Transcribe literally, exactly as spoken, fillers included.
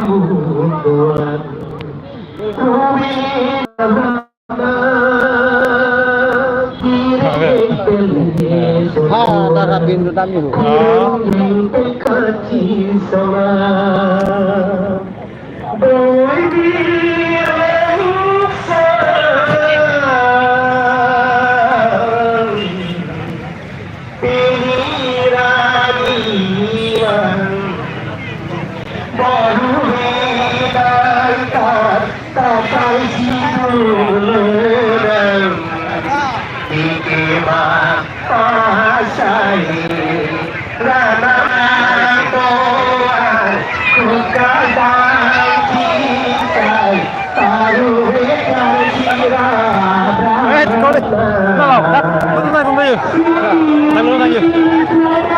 Ha, ta kabin tu tami. Oh. Eh, kau ni. Tahu, tak? Kau tu tak, kau tu tak. Tak, kau tu tak.